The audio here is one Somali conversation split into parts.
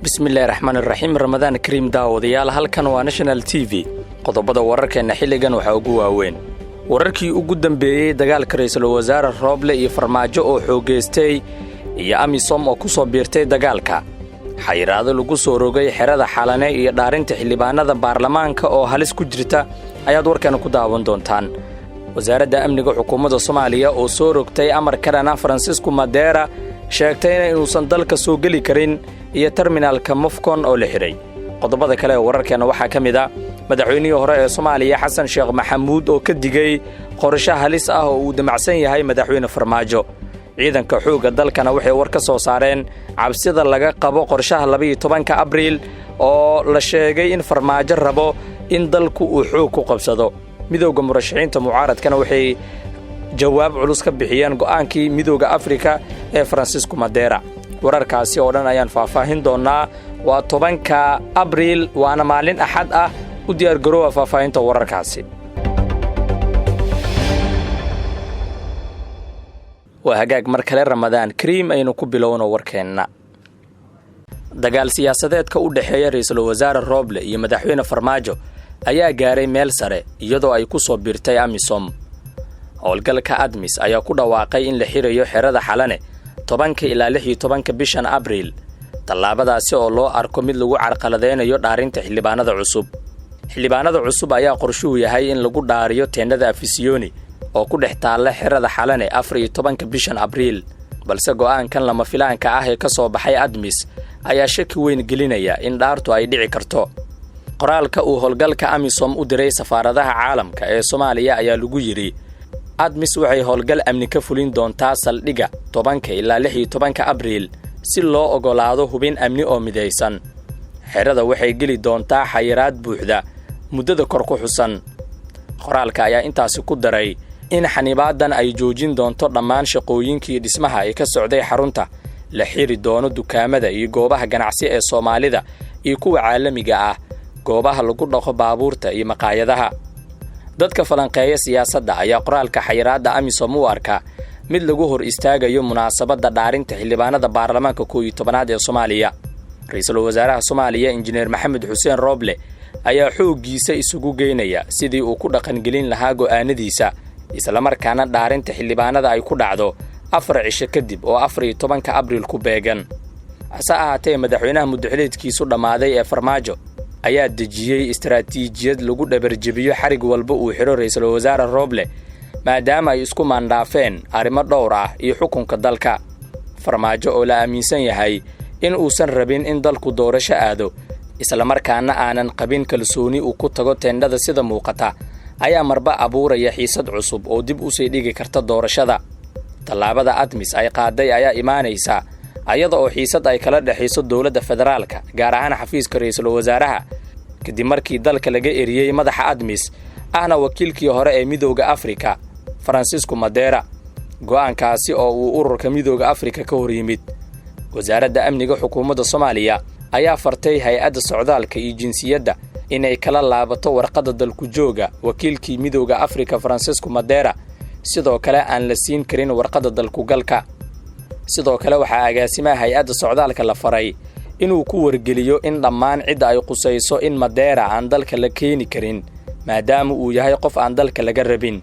Bismillahi raxmaan iraxiim. Ramadaan kariim, daawadayaal. Halkan waa National TV. Qodobada wararkeenna xilligan waxaa ugu waaweyn wararkii ugu dambeeyey dagaalka ra'iisul wasaare Rooble iyo Farmaajo oo xoogaystay iyo AMISOM oo ku soo biirtay dagaalka, xayiraado lagu soo rogay xerada Xalane iyo dhaarinta xildhibaanada baarlamaanka oo halis ku jirta ayaad warkeena ku daawan doontaan. Wasaaradda amniga xukuumadda Soomaaliya oo soo rogtay amar ka dhana Faransiisku Madeera, sheegtayna inuusan dalka soo geli karin, iyo terminalka Mofcon oo la xidhay. Qodobada kale ee wararkeenna waxaa ka mid ah madaxweynihii hore ee Soomaaliya Xasan Sheekh Maxamuud oo ka digey qorsho halis ah oo uu damacsan yahay madaxweyne Farmaajo. Ciidanka xoogga dalkana waxay war ka soo saareen cabsida laga qabo qorshaha 12-ka Abriil oo la sheegay in Farmaajo rabo in dalku uu xoog ku qabsado. Midowda murashaxiinta mucaaradkana waxay jawaab culus ka bixiyeen go'aankii Midowda Afrika ee Faransiisku Madeera. Wararkaasi oo dhan ayaan faahfaahin doonnaa. Waa 10-ka Abriil, waana maalin Axad ah. U diyaargaroowa faahfaahinta wararkaasi. Waa hagaag, mar kale Ramadaan kariim. Aynu ku bilowno warkeenna. Dagaal siyaasadeedka u dhexeeya ra'iisul wasaare Rooble iyo madaxweyne Farmaajo ayaa gaaray meel sare, iyadoo ay ku soo biirtay AMISOM. Howlgalka ADMIS ayaa ku dhawaaqay in la xirayo xerada Xalane 10-ka ilaa 16-ka bishan Abriil, tallaabadaasi oo loo arko mid lagu carqaladaynayo dhaarinta xildhibaanada cusub. Xildhibaanada cusub ayaa qorshuhu yahay in lagu dhaariyo teendhada Afisiyoni oo ku dhex taalla xerada Xalane 14-ka bishan Abriil, balse go'aankan lama filaanka ah ee ka soo baxay ADMIS ayaa shaki weyn gelinaya in dhaartu ay dhici karto. Qoraalka uu howlgalka AMISOM u diray safaaradaha caalamka ee Soomaaliya ayaa lagu yidhi: ADMIS waxay howlgal amni ka fulin doontaa saldhigga 10-ka ilaa 16-ka Abriil si loo oggolaado hubin amni oo midaysan. Xerada waxay geli doontaa xayiraad buuxda muddada kor ku xusan. Qoraalka ayaa intaasi ku daray in xanibaadan ay joojin doonto dhammaan shaqooyinkii dhismaha ee ka socday xarunta, la xiri doono dukaamada iyo goobaha ganacsi ee Soomaalida iyo kuwa caalamiga ah, goobaha lagu dhaqo baabuurta iyo maqaayadaha. Dadka falanqeeya siyaasadda ayaa qoraalka xayiraadda AMISOM u arka mid lagu hor istaagayo munaasabadda dhaarinta xildhibaanada baarlamaanka 11aad ee Soomaaliya. Ra-iisul wasaaraha Soomaaliya, Injineer Maxamed Xuseen Rooble, ayaa xooggiisa isugu geynaya sidii uu ku dhaqangelin lahaa go'aanadiisa, islamarkaana dhaarinta xildhibaanada ay ku dhacdo 4 cisho kadib oo 14-ka Abriil ku beegan. Hase ahaatee, madaxweynaha muddaxileedkiisu dhammaaday ee Farmaajo ayaa dejiyey istaraatiijiyad lagu dhabarjebiyo xarig walba uu xidho ra'iisul wasaare Rooble, maadaama ay isku maandhaafeen arrimo dhowr ah iyo xukunka dalka. Farmaajo oo la aaminsan yahay in uusan rabin in dalku doorasho aado, islamarkaana aanan qabin kalsooni uu ku tago teendhada sida muuqata, ayaa marba abuuraya xiisad cusub oo dib usii dhigi karta doorashada. Tallaabada ADMIS ay qaaday ayaa imaanaysa ayada oo xiisad ay kala dhexayso dowladda federaalka, gaar ahaan xafiiska ra'iisul wasaaraha, kadib markii dalka laga eriyey madaxa ADMIS, ahna wakiilkii hore ee Midowda Afrika, Faransiisku Madeera, go'aankaasi oo uu ururka Midowda Afrika ka hor yimid. Wasaaradda amniga xukuumadda Soomaaliya ayaa fartay hay-adda socdaalka iyo jinsiyadda inay kala laabato warqadda dalku jooga wakiilkii Midowda Afrika Faransiisku Madeera, sidoo kale aan la siin karin warqadda dalkugalka. Sidoo kale waxaa agaasimaha hay-adda socdaalka la faray inuu ku wargeliyo in dhammaan cidda ay qusayso in Madeera aan dalka la keeni karin, maadaama uu yahay qof aan dalka laga rabin.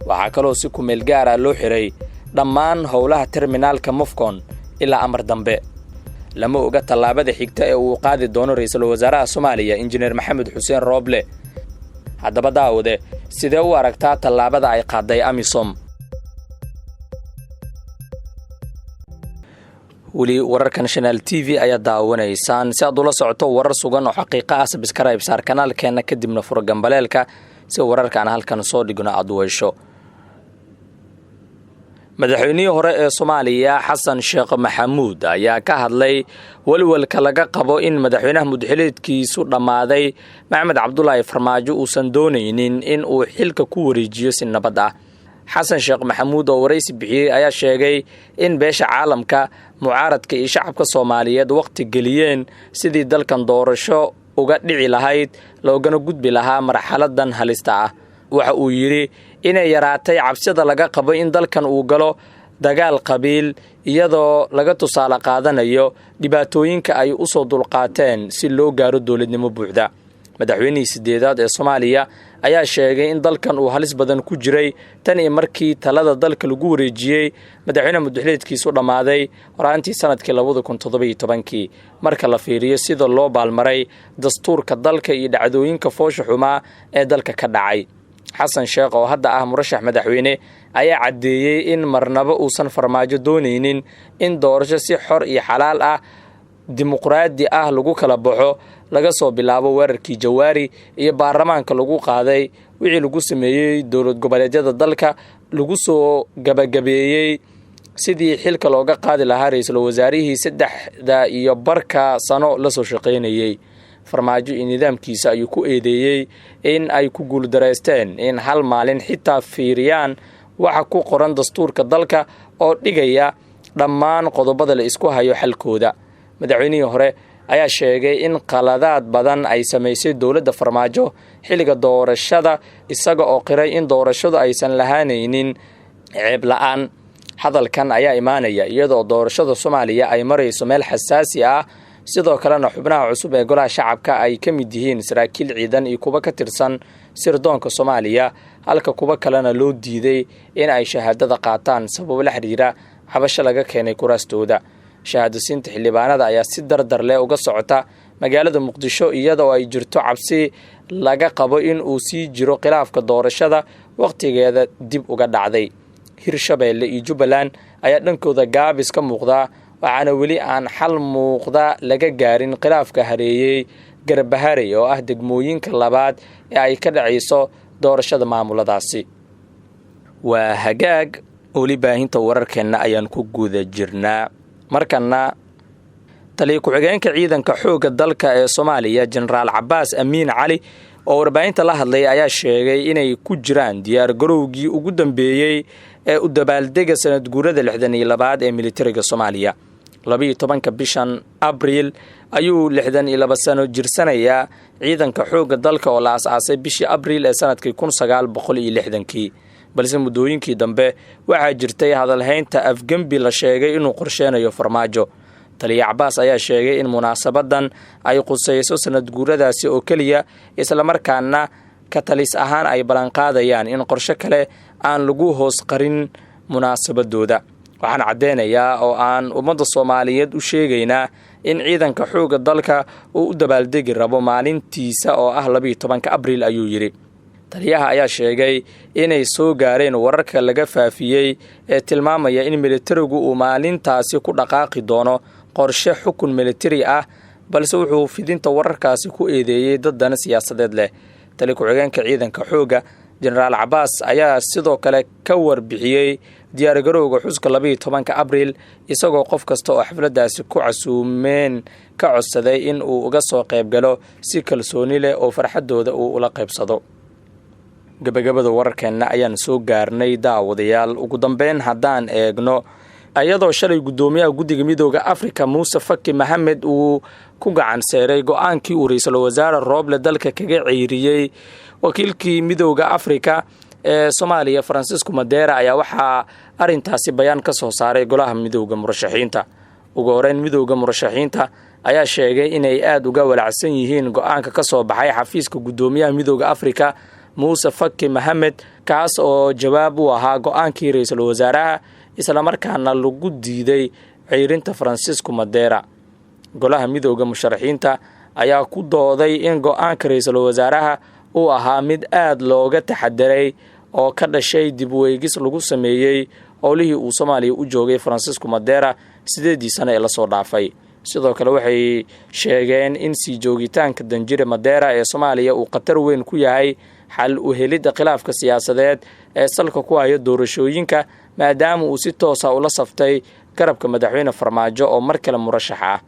Waxaa kaloo si kumeel gaar ah loo xiray dhammaan howlaha terminaalka Mofcon ilaa amar dambe. Lama oga tallaabada xigta ee uu qaadi doono ra'iisul wasaaraha Soomaaliya, Injineer Maxamed Xuseen Rooble. Haddaba daawade, sidee u aragtaa tallaabada ay qaaday AMISOM? Weli wararka National TV ayaa daawanaysaan. Si aad ula socoto warar sugan oo xaqiiqa ah, subscribe saar kanaalkeenna, kadibna furo gambaleelka si wararka aan halkan soo dhigno aad u hesho. Madaxweynihii hore ee Soomaaliya Xasan Sheekh Maxamuud ayaa ka hadlay welwelka laga qabo in madaxweynaha mudxileedkiisu dhammaaday Maxamed Cabdulaahi Farmaajo uusan doonaynin in uu xilka ku wareejiyo si nabad ah. Xasan Sheekh Maxamuud oo waraysi bixiyey ayaa sheegay in beesha caalamka, mucaaradka iyo shacabka Soomaaliyeed waqti geliyeen sidii dalkan doorasho uga dhici lahayd, loogana gudbi lahaa marxaladan halista ah. Waxa uu yidhi inay yaraatay cabsida laga qabo in dalkan uu galo dagaal qabiil, iyadoo laga tusaale qaadanayo dhibaatooyinka ay u soo dulqaateen si loo gaaro dowladnimo buuxda. Madaxweynihii sideedaad ee Soomaaliya ayaa sheegay in dalkan uu halis badan ku jiray tan iyo markii talada dalka lagu wareejiyey madaxweyne mudaxleedkiisu dhammaaday horaantii sanadkii 2017-kii, marka la fiiriyo sida loo baalmaray dastuurka dalka iyo dhacdooyinka foosha xumaa ee dalka ka dhacay. Xasan Sheekh oo hadda ah murashax madaxweyne ayaa caddeeyey in marnaba uusan Farmaajo doonaynin in doorasho si xor iyo xalaal ah, dimuqraadi ah lagu kala baxo, laga soo bilaabo weerarkii Jawaari iyo baarlamaanka lagu qaaday, wixii lagu sameeyey dowlad goboleedyada dalka, lagu soo gabagabeeyey sidii xilka looga qaadi lahaa ra-iisul wasaarihii 3.5-ka sano lasoo shaqaynayey. Farmaajo iyo nidaamkiisa ayuu ku eedeeyey in ay ku guuldareysteen in hal maalin xitaa fiiriyaan waxa ku qoran dastuurka dalka oo dhigaya dhammaan qodobada la isku hayo xalkooda. Madaxweynihii hore ayaa sheegay in qaladaad badan ay samaysay dowladda Farmaajo xilliga doorashada, isaga oo qiray in doorashadu aysan lahaanaynin ceeb la-aan. Hadalkan ayaa imaanaya iyadoo doorashada Soomaaliya ay marayso meel xasaasi ah, sidoo kalena xubnaha cusub ee golaha shacabka ay ka mid yihiin saraakiil ciidan iyo kuwa ka tirsan sirdoonka Soomaaliya, halka kuwo kalena loo diiday in ay shahaadada qaataan sababo la xiriira cabasho laga keenay kuraastooda. Shahaadasiinta xildhibaanada ayaa si dardar leh uga socota magaalada Muqdisho, iyadoo ay jirto cabsi laga qabo in uu sii jiro khilaafka doorashada wakhtigeeda dib uga dhacday. Hirshabeelle iyo Jubbaland ayaa dhankooda gaabis ka muuqdaa, waxaana weli aan xal muuqda laga gaarin khilaafka hareeyey Garbaharey oo ah degmooyinka labaad ee ay ka dhacayso doorashada maamuladaasi. Waa hagaag, weli baahinta wararkeenna ayaan ku guda jirnaa. Markana taliya ku-xigeenka ciidanka xoogga dalka ee Soomaaliya, Jenaraal Cabaas Amiin Cali, oo warbaahinta la hadlay ayaa sheegay inay ku jiraan diyaar garowgii ugu dambeeyey ee u dabaaldega sanad guurada 62aad ee militariga Soomaaliya. 12-ka bishan Abriil ayuu 62 sano jirsanayaa ciidanka xoogga dalka oo la as-aasay bishii Abriil ee sanadkii 1960-kii, balse muddooyinkii dambe waxaa jirtay hadalhaynta afgembi la sheegay inuu qorsheynayo Farmaajo. Taliya Cabaas ayaa sheegay in munaasabadan ay qusayso sanad guuradaasi oo keliya, islamarkaana ka talis ahaan ay ballanqaadayaan in qorsho kale aan lagu hoos qarin munaasabadooda. Waxaan caddeynayaa oo aan ummadda Soomaaliyeed u sheegaynaa in ciidanka xoogga dalka uu u dabaaldegi rabo maalintiisa oo ah 12-ka Abriil, ayuu yidhi. Taliyaha ayaa sheegay inay soo gaareen wararka laga faafiyey ee tilmaamaya in militarigu uu maalintaasi ku dhaqaaqi doono qorshe xukun militari ah, balse wuxuu fidinta wararkaasi ku eedeeyey dad dana siyaasadeed leh. Tali ku-xigeenka ciidanka xoogga, Jenaraal Cabaas, ayaa sidoo kale ka warbixiyey diyaargarowga xuska 12-ka Abriil, isagoo qof kasta oo xafladdaasi ku casuumeen ka codsaday in uu uga soo qayb galo si kalsooni leh oo farxaddooda uu ula qaybsado. Gabagabada wararkeenna ayaan soo gaarnay, daawadayaal. Ugu dambeyn, haddaan eegno, iyadoo shalay guddoomiyaha guddiga Midooda Afrika Muuse Faki Maxamed uu ku gacan seeray go-aankii uu ra-iisul wasaare Rooble dalka kaga ceyriyey wakiilkii Midooda Afrika ee Soomaaliya Francisco Madera, ayaa waxaa arintaasi bayaan ka soo saaray golaha Midooda Murashaxiinta. Ugu horeyn, Midooda Murashaxiinta ayaa sheegay inay aada uga walacsan yihiin go-aanka ka soo baxay xafiiska guddoomiyaha Midooda Afrika Muuse Faki Maxamed, kaas oo jawaab u ahaa go-aankii ra-iisul wasaaraha, islamarkaana lagu diiday ceyrinta Francisco Madera. Golaha Midooda Musharaxiinta ayaa ku dooday in go-aanka ra-iisul wasaaraha uu ahaa mid aada looga taxadaray oo ka dhashay dib weygis lagu sameeyey howlihii uu Soomaaliya u joogay Francisco Madera 8-dii sano ee lasoo dhaafay. Sidoo kale waxay sheegeen in sii joogitaanka danjire Madera ee Soomaaliya uu khatar weyn ku yahay xal u helidda khilaafka siyaasadeed ee salka ku hayo doorashooyinka, maadaama uu si toosa ula saftay garabka madaxweyne Farmaajo oo mar kale murashax ah.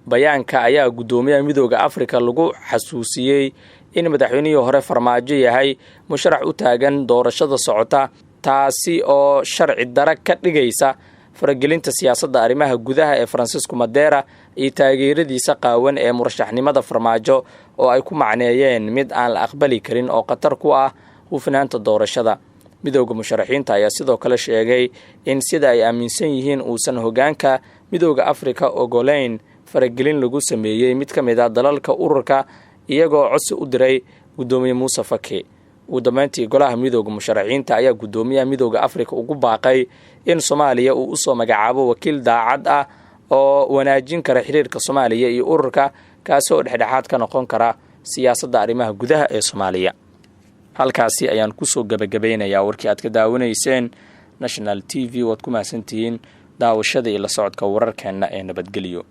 Bayaanka ayaa guddoomiyaha Midooda Afrika lagu xasuusiyey in madaxweynihii hore Farmaajo yahay musharax u taagan doorashada socota, taasi oo sharci dara ka dhigaysa faragelinta siyaasadda arrimaha gudaha ee Francisco Madera iyo taageeradiisa qaawan ee murashaxnimada Farmaajo, oo ay ku macneeyeen mid aan la aqbali karin oo khatar ku ah hufnaanta doorashada. Midowda Musharaxiinta ayaa sidoo kale sheegay in sida ay aaminsan yihiin uusan hogaanka Midowda Afrika ogoleyn faragelin lagu sameeyey mid ka mid ah dalalka ururka, iyagoo codsi u diray Guddoomiye Muuse Faki. Ugu dambeyntii, Golaha Midowda Musharaxiinta ayaa guddoomiyaha Midowda Afrika ugu baaqay in Soomaaliya uu usoo magacaabo wakiil daacad ah oo wanaajin kara xiriirka Soomaaliya iyo ururka, kaasi oo dhexdhexaad ka noqon kara siyaasadda arrimaha gudaha ee Soomaaliya. Halkaasi ayaan kusoo gebagabeynayaa warkii aad ka daawanayseen National TV. Waad ku mahadsantihiin daawashada iyo la socodka wararkeenna ee nabadgelyo.